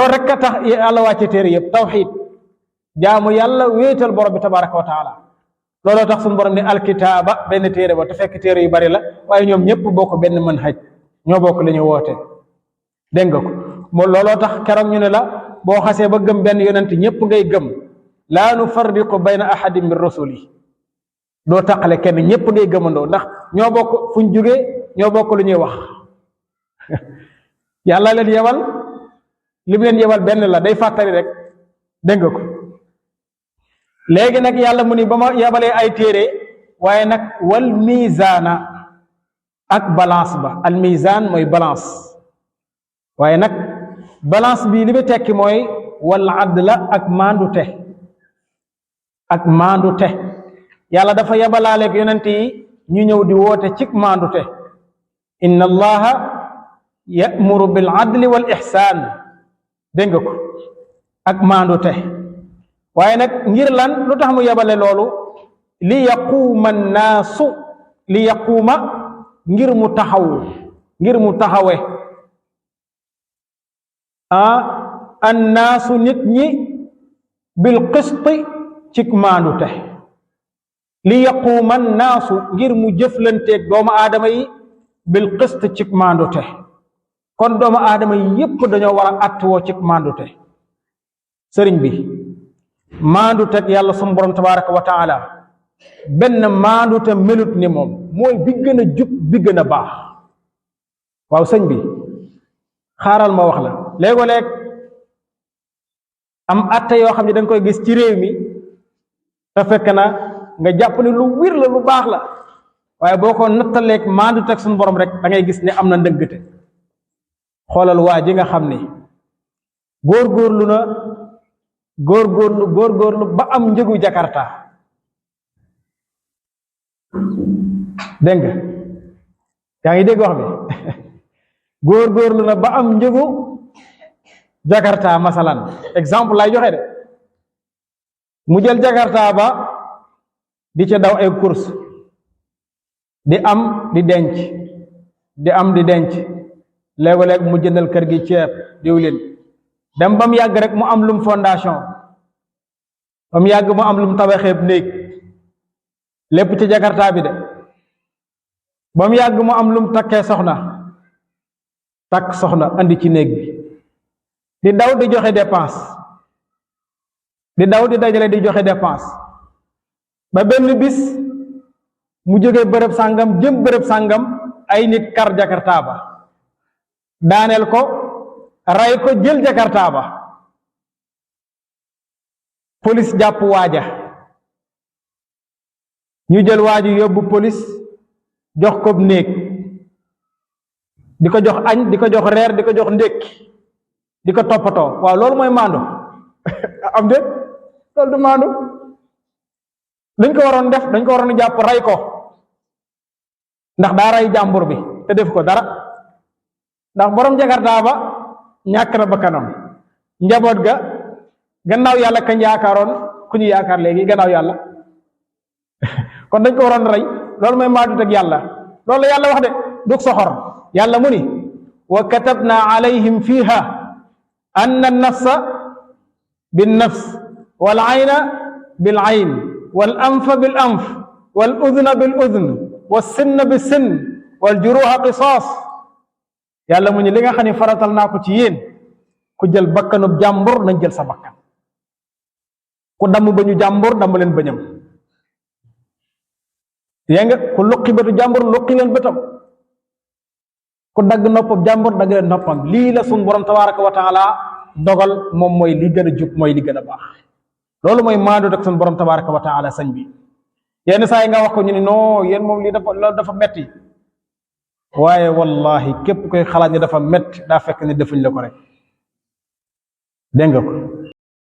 loolu rek a tax yàlla wàcce téere yëpp tawxiid jaamu yàlla wéetal borom bi tabaraka wa taala looloo tax suñu borom ne alkitaaba benn téere ba te fekk téere yu bari la waaye ñoom ñëpp bokk benn mën xaj ñoo bokk li ñu woote dégg nga ko moo looloo tax keroog ñu ne la boo xasee ba gëm benn yonent ñëpp ngay gëm laa nufarriqu bayna ahadin min rusuli doo taqale kenn ñëpp ngay gëmandoo ndax ñoo bokk fuñ jógee ñoo bokk lu ñuy wax yàlla leen yebal li mu leen yebal benn la day fàttali rek dégg nga ko léegi nag yàlla mu ni ba ma yebalee ay téere waaye nag wal mizaana ak balance ba al mizaan mooy balance waaye nag balance bi li mu tekki mooy wal adla ak maandute yàlla dafa yebalaaleeg yonent yi ñu ñëw di woote cig maandute inna allaha ya'muru bil adli wal ihsaan dégg nga ko ak maandute waaye nag ngir lan lu tax mu yebale loolu li yaquuma ngir mu taxawe annaasu nit ñi bil qisti cig maandute li yaquuma annaasu ngir mu jëflanteeg doomu aadama yi bil qist cig maandute kon doomu aadama yi yépp dañoo war a attwoo cig maandute sëriñ bi maandute yàlla sunu borom tabaraka wa taala benn maandute melut ni moom mooy bi gën a jub bi gën a baax waaw sëñ bi xaaral ma wax la léego-léeg am atte yoo xam ne danga koy gis ci réew mi te fekk na nga jàpp ne lu wir la lu baax la waaye boo ko nattaleeg maandute ak sunu borom rek da ngay gis ne am na ndëggte xoolal waa ji nga xam ni góorgóorlu ba am njëgu jakarta dégg nga yaa ngi dégg wax bi góorgóorlu na ba am njëgu jakarta masalan exemple lay joxe de mu jël jakarta ba di ca daw ay course di am di denc léeg-léeg mu jëndal kër gi ceeb diwlin dem ba mu yàgg rek mu am lum fondation ba mu yàgg mu am lum tabaxeeb néeg lépp ci jakarta bi de ba mu yàgg mu am lum takk soxna andi ci néeg bi di daw di joxe dépense di daw di dajale di joxe dépense ba benn bis mu jógee bërëb sàngam jëm bërëb sàngam ay nit kar jakarta ba daaneel ko ray ko jël jakarta ba police jàpp waaja ñu jël waaju yóbbu police jox ko néeg di ko jox añ di ko jox reer di ko jox ndékki di ko toppatoo waaw loolu mooy maandu am déet loolu du maandu dañ ko waroon def dañ ko waroon jàpp ray ko ndax daa ray jàmbur bi te def ko dara ndax borom jakarta ba ñàkk na bakkanam njaboot ga gannaaw yàlla kañ yaakaaroon ku ñu yaakaar léegi gannaaw yàlla kon dañ ko waroon rey loolu mooy maadut ak yàlla loolu la yàlla wax de dug soxor yàlla mu ni wa katabna alayhim fiha anna an-nafsa bin-nafs wal ayna bil ayn wal anfa bil anf wal udhna bil udhn was sinna bis sinn wal juruha qisaas yàlla mu ni li nga xam ne faratal naa ko ci yéen ku jël bakkanub jàmbur nañ jël sa bakkan ku damm bañu jàmbur damm leen bañam yaa nga ku luqi bëtu jàmbur luqi leen bëtam ku dagg noppam jàmbur dagg leen noppam lii la sun borom tabaraka wa taala dogal moom mooy li gën a jub mooy li gën a baax loolu mooy maandu ak sun borom tabaraka wa taala sañ bi yenn saa yi nga wax ko ñu ne non yéen moom lii loolu dafa metti waaye wallahi képp koy xalaat ni dafa metti daa fekk ne defuñ la ko rek dégg nga ko